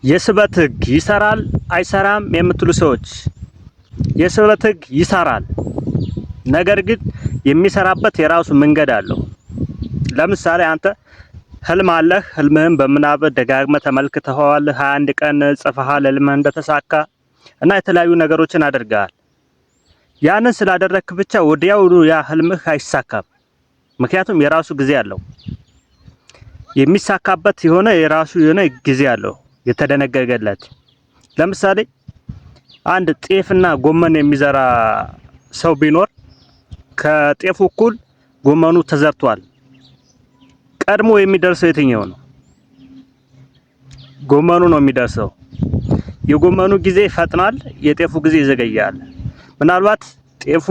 የስበት ህግ ይሰራል አይሰራም የምትሉ ሰዎች፣ የስበት ህግ ይሰራል። ነገር ግን የሚሰራበት የራሱ መንገድ አለው። ለምሳሌ አንተ ህልም አለህ። ህልምህን በምናብህ ደጋግመህ ተመልክተኸዋል። 21 ቀን ጽፈሃል ህልምህ እንደተሳካ እና የተለያዩ ነገሮችን አድርገሃል። ያንን ስላደረግክ ብቻ ወዲያውኑ ያ ህልምህ አይሳካም። ምክንያቱም የራሱ ጊዜ አለው። የሚሳካበት የሆነ የራሱ የሆነ ጊዜ አለው የተደነገገለት። ለምሳሌ አንድ ጤፍና ጎመን የሚዘራ ሰው ቢኖር ከጤፉ እኩል ጎመኑ ተዘርቷል። ቀድሞ የሚደርሰው የትኛው ነው? ጎመኑ ነው የሚደርሰው። የጎመኑ ጊዜ ይፈጥናል፣ የጤፉ ጊዜ ይዘገያል። ምናልባት ጤፉ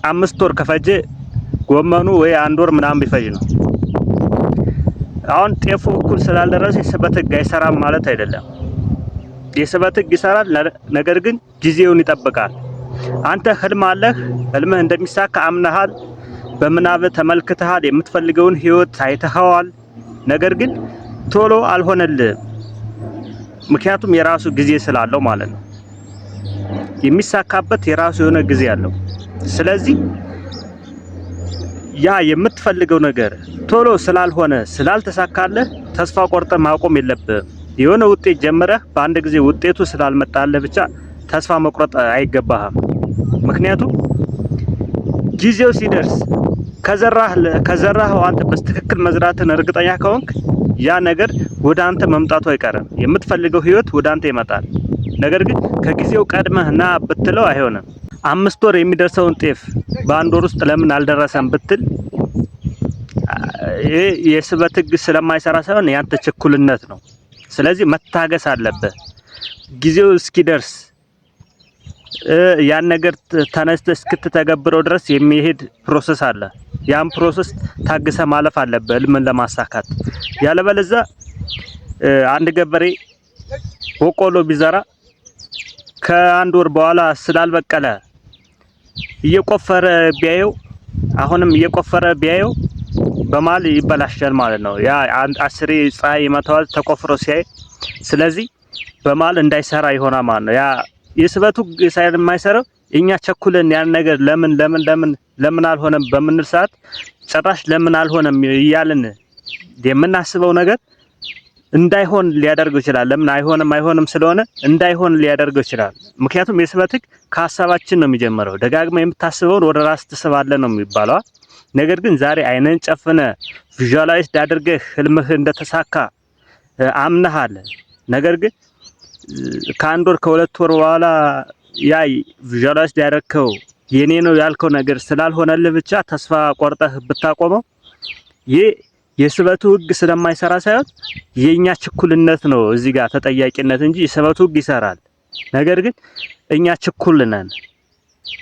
5 ወር ከፈጀ ጎመኑ ወይ አንድ ወር ምናምን ቢፈጅ ነው። አሁን ጤፉ እኩል ስላልደረሰ የስበት ህግ አይሰራም ማለት አይደለም። የስበት ህግ ይሰራል፣ ነገር ግን ጊዜውን ይጠብቃል። አንተ ህልም አለህ፣ ህልምህ እንደሚሳካ አምነሃል፣ በምናብህ ተመልክተሃል፣ የምትፈልገውን ህይወት አይተኸዋል። ነገር ግን ቶሎ አልሆነልህም። ምክንያቱም የራሱ ጊዜ ስላለው ማለት ነው። የሚሳካበት የራሱ የሆነ ጊዜ አለው። ስለዚህ ያ የምትፈልገው ነገር ቶሎ ስላልሆነ፣ ስላልተሳካልህ ተስፋ ቆርጠህ ማቆም የለብህም። የሆነ ውጤት ጀምረህ በአንድ ጊዜ ውጤቱ ስላልመጣልህ ብቻ ተስፋ መቁረጥ አይገባህም። ምክንያቱም ጊዜው ሲደርስ ከዘራህ አንተ በትክክል መዝራትን እርግጠኛ ከሆንክ ያ ነገር ወደ አንተ መምጣቱ አይቀርም። የምትፈልገው ህይወት ወደ አንተ ይመጣል። ነገር ግን ከጊዜው ቀድመህ ና ብትለው አይሆንም። 5 ወር የሚደርሰውን ጤፍ በአንድ ወር ውስጥ ለምን አልደረሰም ብትል ይሄ የስበት ህግ ስለማይሰራ ሳይሆን ያንተ ችኩልነት ነው። ስለዚህ መታገስ አለብህ። ጊዜው እስኪደርስ ያን ነገር ተነስተህ እስክትተገብረው ድረስ የሚሄድ process አለ። ያን process ታግሰህ ማለፍ አለብህ ህልምን ለማሳካት። ያለበለዚያ አንድ ገበሬ በቆሎ ቢዘራ ከአንድ ወር በኋላ ስላልበቀለ እየቆፈረ ቢያየው፣ አሁንም እየቆፈረ ቢያየው በመሀል ይበላሻል ማለት ነው። ያ አስሬ ፀሐይ ይመታዋል ተቆፍሮ ሲያይ፣ ስለዚህ በመሀል እንዳይሰራ ይሆናል ማለት ነው። ያ የስበቱ ሳይሆን የማይሰራው እኛ ቸኩለን ያን ነገር ለምን ለምን ለምን ለምን አልሆነም በምንል ሰዓት፣ ጭራሽ ለምን አልሆነም እያልን የምናስበው ነገር እንዳይሆን ሊያደርገው ይችላል። ለምን አይሆንም? አይሆንም ስለሆነ እንዳይሆን ሊያደርገው ይችላል። ምክንያቱም የስበት ህግ ከሀሳባችን ነው የሚጀምረው። ደጋግመህ የምታስበውን ወደ ራስ ትስባለህ ነው የሚባለው። ነገር ግን ዛሬ አይንህን ጨፍነህ visualize አድርገህ ህልምህ እንደተሳካ አምነሃል። ነገር ግን ከአንድ ወር ከ2 ወር በኋላ ያ visualize ያደረግከው የኔ ነው ያልከው ነገር ስላልሆነልህ ብቻ ተስፋ ቆርጠህ ብታቆመው ይህ የስበቱ ህግ ስለማይሰራ ሳይሆን የኛ ችኩልነት ነው እዚህ ጋር ተጠያቂነት እንጂ የስበቱ ህግ ይሰራል። ነገር ግን እኛ ችኩል ነን።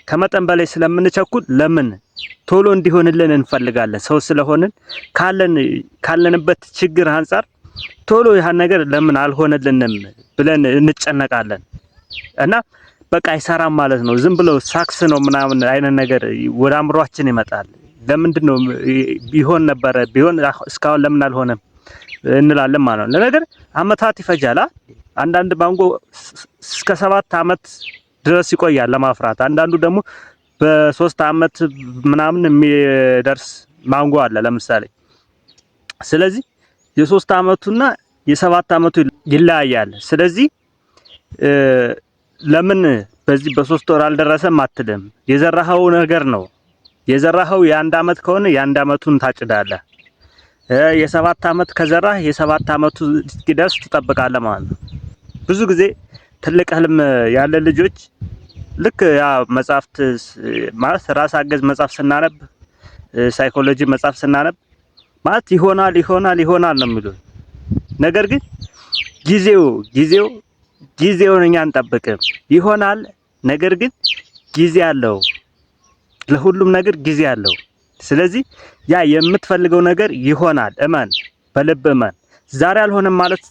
ከመጠን በላይ ስለምንቸኩል ለምን ቶሎ እንዲሆንልን እንፈልጋለን። ሰው ስለሆንን ካለንበት ችግር አንፃር ቶሎ ያን ነገር ለምን አልሆነልንም ብለን እንጨነቃለን እና በቃ አይሰራም ማለት ነው። ዝም ብሎ ሳክስ ነው ምናምን አይነት ነገር ወደ አእምሯችን ይመጣል። ለምንድን ነው ቢሆን ነበረ፣ ቢሆን እስካሁን ለምን አልሆነም እንላለን ማለት ነው። ለነገር አመታት ይፈጃል። አንዳንድ ማንጎ እስከ 7 አመት ድረስ ይቆያል ለማፍራት። አንዳንዱ ደግሞ በ3 አመት ምናምን የሚደርስ ማንጎ አለ ለምሳሌ። ስለዚህ የ3 አመቱና የ7 አመቱ ይለያያል። ስለዚህ ለምን በዚህ በ3 ወር አልደረሰም አትልም። የዘራኸው ነገር ነው። የዘራኸው የ1 አመት ከሆነ የ1 አመቱን ታጭዳለህ። የ7 አመት ከዘራህ የ7 አመቱ እስኪደርስ ትጠብቃለህ ማለት ነው። ብዙ ጊዜ ትልቅ ህልም ያለ ልጆች ልክ ያ መጽሐፍት ማለት ራስ አገዝ መጽሐፍ ስናነብ፣ ሳይኮሎጂ መጽሐፍ ስናነብ ማለት ይሆናል ይሆናል ይሆናል ነው የሚሉት። ነገር ግን ጊዜው ጊዜው ጊዜውን እኛ አንጠብቅም። ይሆናል፣ ነገር ግን ጊዜ አለው። ለሁሉም ነገር ጊዜ አለው። ስለዚህ ያ የምትፈልገው ነገር ይሆናል። እመን፣ በልብ እመን። ዛሬ አልሆነም ማለት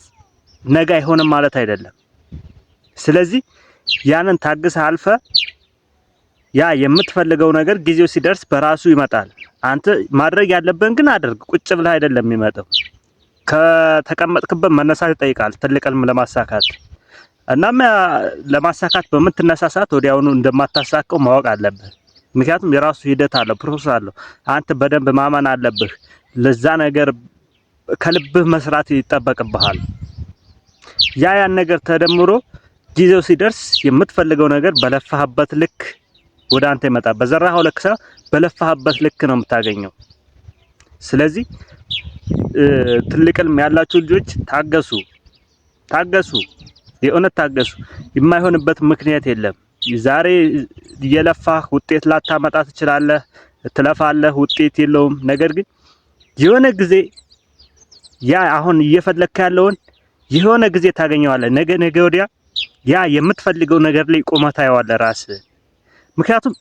ነገ አይሆንም ማለት አይደለም። ስለዚህ ያንን ታግሰህ አልፈህ ያ የምትፈልገው ነገር ጊዜው ሲደርስ በራሱ ይመጣል። አንተ ማድረግ ያለብህን ግን አድርግ። ቁጭ ብለህ አይደለም የሚመጣው። ከተቀመጥክበት መነሳት ይጠይቃል ትልቅ ህልም ለማሳካት። እናም ለማሳካት በምትነሳ ሰዓት ወዲያውኑ እንደማታሳካው ማወቅ አለብህ። ምክንያቱም የራሱ ሂደት አለው፣ process አለው። አንተ በደንብ ማመን አለብህ። ለዛ ነገር ከልብህ መስራት ይጠበቅብሃል። ያን ነገር ተደምሮ ጊዜው ሲደርስ የምትፈልገው ነገር በለፋህበት ልክ ወደ አንተ ይመጣል። በዘራኸው ልክ ሳይሆን በለፋህበት ልክ ነው የምታገኘው። ስለዚህ ትልቅ ህልም ያላችሁ ልጆች ታገሱ፣ ታገሱ፣ የእውነት ታገሱ። የማይሆንበት ምክንያት የለም። ዛሬ እየለፋህ ውጤት ላታመጣ ትችላለህ። ትለፋለህ፣ ውጤት የለውም። ነገር ግን የሆነ ጊዜ ያ አሁን እየፈለግክ ያለውን የሆነ ጊዜ ታገኘዋለህ። ነገ ነገ ወዲያ ያ የምትፈልገው ነገር ላይ ቆመህ ታየዋለህ ራስህ። ምክንያቱም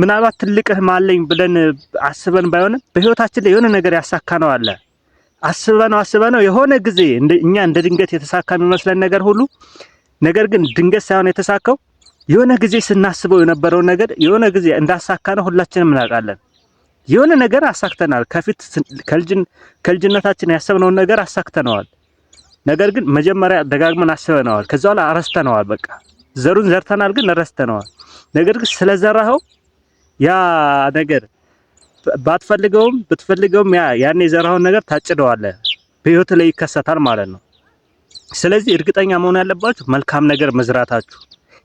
ምናልባት ትልቅ ህልም አለኝ ብለን አስበን ባይሆንም በህይወታችን ላይ የሆነ ነገር ያሳካነው አለ። አስበነው አስበነው የሆነ ጊዜ እኛ እንደ ድንገት የተሳካ የሚመስለን ነገር ሁሉ ነገር ግን ድንገት ሳይሆን የተሳካው የሆነ ጊዜ ስናስበው የነበረውን ነገር የሆነ ጊዜ እንዳሳካነው ሁላችንም እናውቃለን። የሆነ ነገር አሳክተናል። ከፊት ከልጅነታችን ያሰብነውን ነገር አሳክተነዋል። ነገር ግን መጀመሪያ ደጋግመን አስበነዋል። ከዛ በኋላ ረስተነዋል። በቃ ዘሩን ዘርተናል፣ ግን ረስተነዋል። ነገር ግን ስለዘራኸው ያ ነገር ባትፈልገውም ብትፈልገውም ያን የዘራኸውን ነገር ታጭደዋለህ፣ በህይወት ላይ ይከሰታል ማለት ነው። ስለዚህ እርግጠኛ መሆን ያለባችሁ መልካም ነገር መዝራታችሁ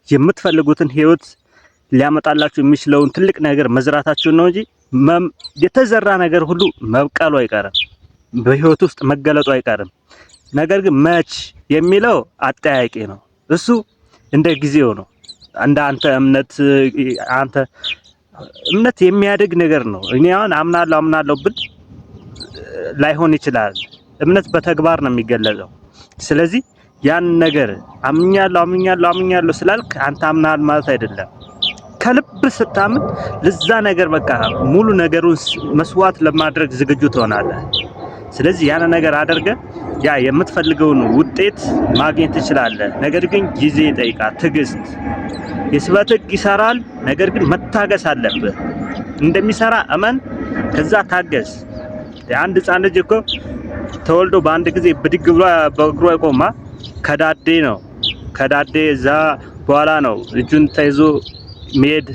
የምትፈልጉትን ህይወት ሊያመጣላችሁ የሚችለውን ትልቅ ነገር መዝራታችሁ ነው እንጂ የተዘራ ነገር ሁሉ መብቀሉ አይቀርም፣ በህይወት ውስጥ መገለጡ አይቀርም። ነገር ግን መች የሚለው አጠያቂ ነው። እሱ እንደ ጊዜው ነው። እንደ አንተ እምነት አንተ እምነት የሚያድግ ነገር ነው። እኔ አሁን አምናለሁ አምናለሁ ብል ላይሆን ይችላል። እምነት በተግባር ነው የሚገለጸው። ስለዚህ ያን ነገር አምኛለሁ አምኛለሁ አምኛለሁ ስላልክ አንተ አምናል ማለት አይደለም። ከልብ ስታምን ለዛ ነገር በቃ ሙሉ ነገሩን መስዋዕት ለማድረግ ዝግጁ ትሆናለህ። ስለዚህ ያን ነገር አድርገህ ያ የምትፈልገውን ውጤት ማግኘት ትችላለህ። ነገር ግን ጊዜ ይጠይቃል፣ ትዕግስት። የስበት ሕግ ይሰራል። ነገር ግን መታገስ አለብህ። እንደሚሰራ እመን፣ ከዛ ታገስ። አንድ ህፃን ልጅ እኮ ተወልዶ በአንድ ጊዜ ብድግ ብሎ በእግሩ አይቆማ። ከዳዴ ነው ከዳዴ እዛ በኋላ ነው እጁን ተይዞ መሄድ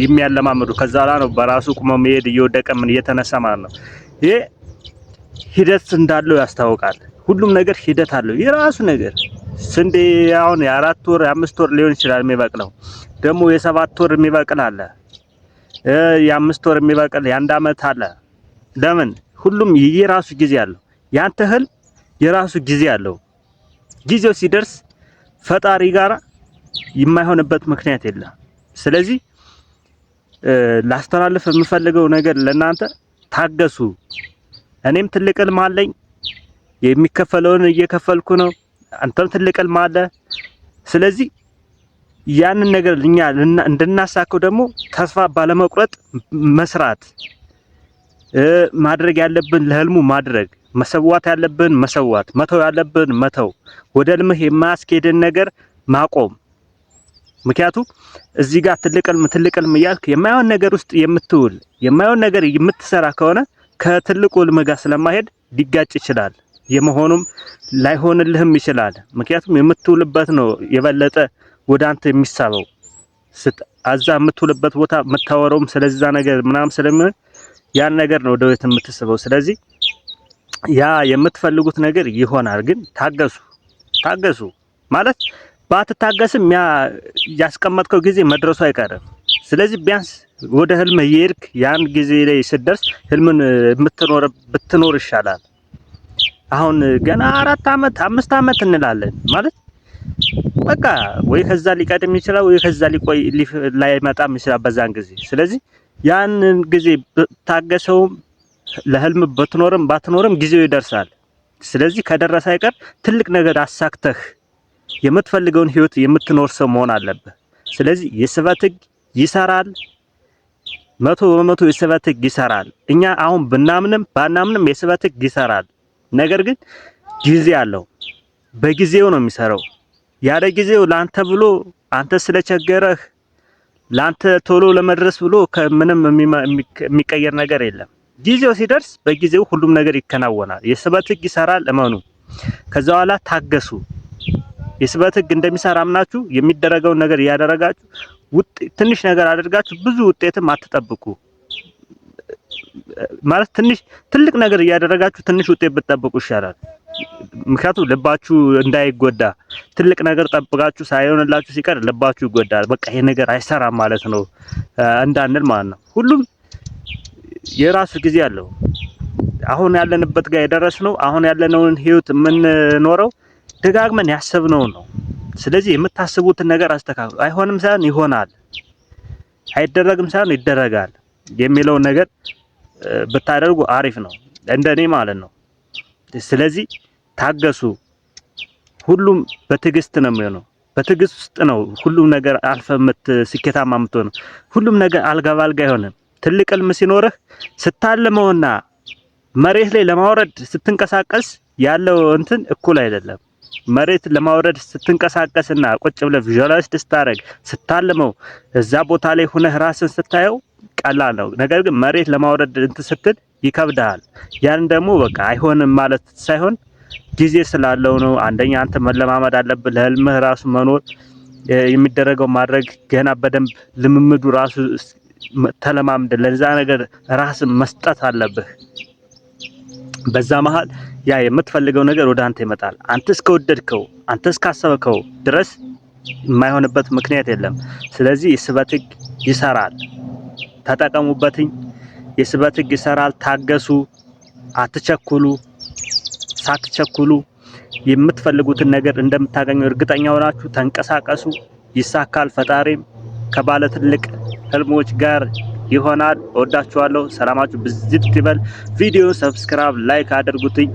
የሚያለማምዱ። ከዛ በኋላ ነው በራሱ ቁሞ መሄድ እየወደቀ ምን እየተነሳ ማለት ነው። ይሄ ሂደት እንዳለው ያስታውቃል። ሁሉም ነገር ሂደት አለው የራሱ ነገር። ስንዴ አሁን የ4 ወር የ5 ወር ሊሆን ይችላል የሚበቅለው። ደግሞ የ7 ወር የሚበቅል አለ፣ የ5 ወር የሚበቅል የ1 አመት አለ። ለምን ሁሉም የራሱ ጊዜ አለው። ያንተ ህልም የራሱ ጊዜ አለው። ጊዜው ሲደርስ ፈጣሪ ጋር የማይሆንበት ምክንያት የለም። ስለዚህ ላስተላልፍ የምፈልገው ነገር ለእናንተ ታገሱ። እኔም ትልቅ ህልም አለኝ። የሚከፈለውን እየከፈልኩ ነው። አንተም ትልቅ ህልም አለ። ስለዚህ ያንን ነገር እኛ እንድናሳከው ደግሞ ተስፋ ባለመቁረጥ መስራት፣ ማድረግ ያለብን ለህልሙ ማድረግ፣ መሰዋት ያለብን መሰዋት፣ መተው ያለብን መተው፣ ወደ ህልምህ የማያስኬድን ነገር ማቆም። ምክንያቱም እዚህ ጋር ትልቅ ህልም ትልቅ ህልም እያልክ የማይሆን ነገር ውስጥ የምትውል የማይሆን ነገር የምትሰራ ከሆነ ከትልቁ ህልም ጋር ስለማይሄድ ሊጋጭ ይችላል። የመሆኑም ላይሆንልህም ይችላል። ምክንያቱም የምትውልበት ነው የበለጠ ወደ አንተ የሚሳበው። አዛ የምትውልበት ቦታ የምታወራውም ስለዛ ነገር ምናምን ስለሚሆን ያን ነገር ነው ወደ ቤት የምትስበው። ስለዚህ ያ የምትፈልጉት ነገር ይሆናል። ግን ታገሱ፣ ታገሱ ማለት ባትታገስም ያ ያስቀመጥከው ጊዜ መድረሱ አይቀርም። ስለዚህ ቢያንስ ወደ ህልም እየሄድክ ያን ጊዜ ላይ ስትደርስ ህልምን የምትኖር ብትኖር ይሻላል። አሁን ገና 4 አመት 5 አመት እንላለን ማለት በቃ ወይ ከዛ ሊቀድም ይችላል ወይ ከዛ ሊቆይ ላይመጣም ይችላል በዛን ጊዜ። ስለዚህ ያንን ጊዜ ታገሰውም ለህልም ብትኖርም ባትኖርም ጊዜው ይደርሳል። ስለዚህ ከደረሰ አይቀር ትልቅ ነገር አሳክተህ የምትፈልገውን ህይወት የምትኖር ሰው መሆን አለብህ። ስለዚህ የስበት ህግ ይሰራል። 100% የስበት ህግ ይሰራል። እኛ አሁን ብናምንም ባናምንም የስበት ህግ ይሰራል። ነገር ግን ጊዜ አለው። በጊዜው ነው የሚሰራው። ያለ ጊዜው ላንተ ብሎ አንተ ስለቸገረህ ላንተ ቶሎ ለመድረስ ብሎ ከምንም የሚቀየር ነገር የለም። ጊዜው ሲደርስ በጊዜው ሁሉም ነገር ይከናወናል። የስበት ህግ ይሰራል፣ እመኑ። ከዛ በኋላ ታገሱ። የስበት ህግ እንደሚሰራ አምናችሁ የሚደረገውን ነገር እያደረጋችሁ ትንሽ ነገር አድርጋችሁ ብዙ ውጤትም አትጠብቁ። ማለት ትንሽ ትልቅ ነገር እያደረጋችሁ ትንሽ ውጤት ብትጠብቁ ይሻላል። ምክንያቱም ልባችሁ እንዳይጎዳ፣ ትልቅ ነገር ጠብቃችሁ ሳይሆንላችሁ ሲቀር ልባችሁ ይጎዳል። በቃ ይሄ ነገር አይሰራም ማለት ነው እንዳንል ማለት ነው። ሁሉም የራሱ ጊዜ አለው። አሁን ያለንበት ጋር የደረስነው፣ አሁን ያለነውን ህይወት የምንኖረው ደጋግመን ያሰብነውን ነው። ስለዚህ የምታስቡትን ነገር አስተካክሉ። አይሆንም ሳይሆን ይሆናል፣ አይደረግም ሳይሆን ይደረጋል የሚለውን ነገር ብታደርጉ አሪፍ ነው፣ እንደኔ ማለት ነው። ስለዚህ ታገሱ። ሁሉም በትዕግስት ነው የሚሆነው። በትዕግስት ውስጥ ነው ሁሉም ነገር አልፈ ስኬታማ የምትሆነው። ሁሉም ነገር አልጋ ባልጋ አይሆንም። ትልቅ ህልም ሲኖርህ ስታልመውና መሬት ላይ ለማውረድ ስትንቀሳቀስ ያለው እንትን እኩል አይደለም። መሬት ለማውረድ ስትንቀሳቀስና ቁጭ ብለህ visualize ስታደርግ፣ ስታልመው፣ እዛ ቦታ ላይ ሁነህ ራስን ስታየው ቀላል ነው። ነገር ግን መሬት ለማውረድ እንትን ስትል ይከብድሃል። ያን ደግሞ በቃ አይሆንም ማለት ሳይሆን ጊዜ ስላለው ነው። አንደኛ አንተ መለማመድ አለብህ። ለህልምህ ራሱ መኖር፣ የሚደረገው ማድረግ፣ ገና በደንብ ልምምዱ ራሱ ተለማምደ ለዛ ነገር ራስን መስጠት አለብህ። በዛ መሃል ያ የምትፈልገው ነገር ወደ አንተ ይመጣል። አንተ እስከወደድከው፣ አንተ እስካሰብከው ድረስ የማይሆንበት ምክንያት የለም። ስለዚህ የስበት ህግ ይሰራል። ተጠቀሙበትኝ። የስበት ህግ ይሰራል። ታገሱ፣ አትቸኩሉ። ሳትቸኩሉ የምትፈልጉትን ነገር እንደምታገኙ እርግጠኛ ሆናችሁ ተንቀሳቀሱ። ይሳካል። ፈጣሪም ከባለ ትልቅ ህልሞች ጋር ይሆናል። እወዳችኋለሁ። ሰላማችሁ ብዝት ይበል። ቪዲዮ subscribe፣ like አድርጉትኝ።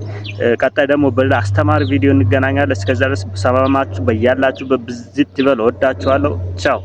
ቀጣይ ደግሞ በሌላ አስተማሪ ቪዲዮ እንገናኛለን። እስከዛ ድረስ ሰላማችሁ በያላችሁበት ብዝት ይበል። እወዳችኋለሁ። ቻው።